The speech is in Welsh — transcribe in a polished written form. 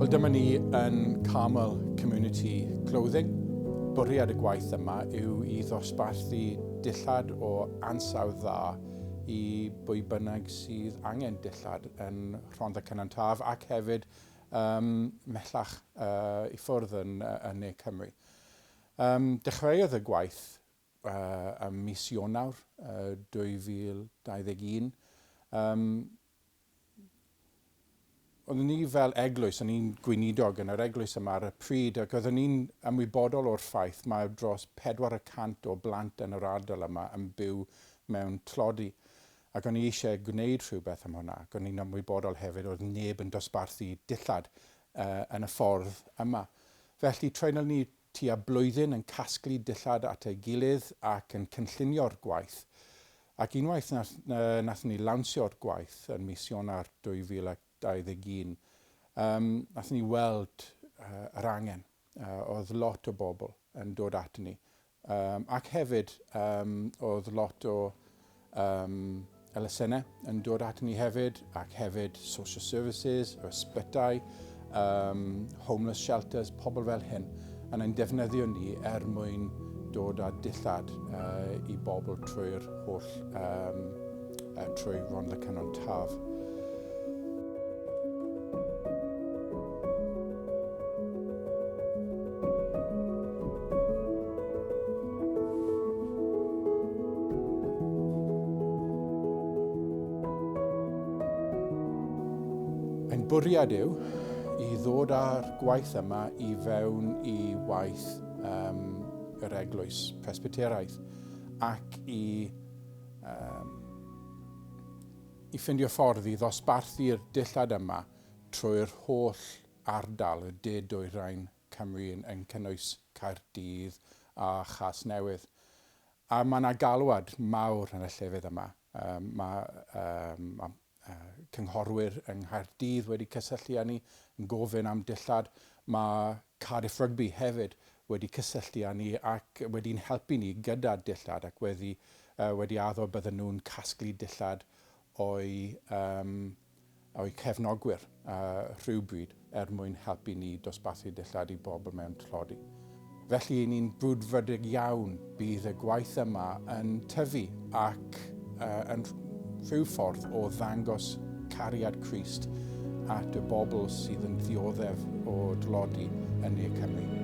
Wel dyma ni yn Carmel Community Clothing. Bwriad y gwaith yma yw i ddosbarthu dillad o ansawdd dda i bwy bynnag sydd angen dillad yn Rhondda Cynon Taf ac hefyd um, mhellach uh, i ffwrdd yn, yn Ne Cymru. Um, dechreuodd y gwaith uh, ym mis Ionawr uh, 2021. Um, Oeddwn ni fel eglwys, o'n i'n gweinidog yn yr eglwys yma ar y pryd, ac oeddwn ni'n ymwybodol o'r ffaith mae dros 400 o blant yn yr ardal yma yn byw mewn tlodi. Ac o'n i eisiau gwneud rhywbeth am hwnna, ac o'n i'n ymwybodol hefyd oedd neb yn dosbarthu dillad uh, yn y ffordd yma. Felly treulon ni tua blwyddyn yn casglu dillad at ei gilydd ac yn cynllunio'r gwaith. Ac unwaith nath, nathon ni lawnsio'r gwaith yn mis Ionawr 2021, um, nathon ni weld uh, yr angen. Uh, oedd lot o bobl yn dod at ni. Um, ac hefyd, um, oedd lot o um, elusennau yn dod at ni hefyd, ac hefyd social services, yr ysbytai, um, homeless shelters, pobl fel hyn, yn ein defnyddio ni er mwyn dod â dillad uh, i bobl trwy'r holl, um, uh, trwy Rhondda Cynon Taf. Ein bwriad yw i ddod â'r gwaith yma i fewn i waith um, yr eglwys Presbyteraidd ac i, um, i ffindio ffordd i ddosbarthu'r dillad yma trwy'r holl ardal y de dwyrain Cymru yn, yn cynnwys Caerdydd a Chasnewydd. A mae yna galwad mawr yn y llefydd yma. Um, mae, um, mae uh, cynghorwyr yng Nghaerdydd wedi cysylltu â ni yn gofyn am dillad. Mae Cardiff Rugby hefyd wedi cysylltu â ni ac wedi'n helpu ni gyda dillad ac wedi, uh, wedi addo bydden nhw'n casglu dillad o'i um, o'u cefnogwyr rhywbryd er mwyn helpu ni dosbarthu dillad i bobl mewn tlodi. Felly, ni'n brwdfrydig iawn bydd y gwaith yma yn tyfu ac yn rhyw ffordd o ddangos cariad Crist at y bobl sydd yn ddioddef o dlodi yn Ne Cymru.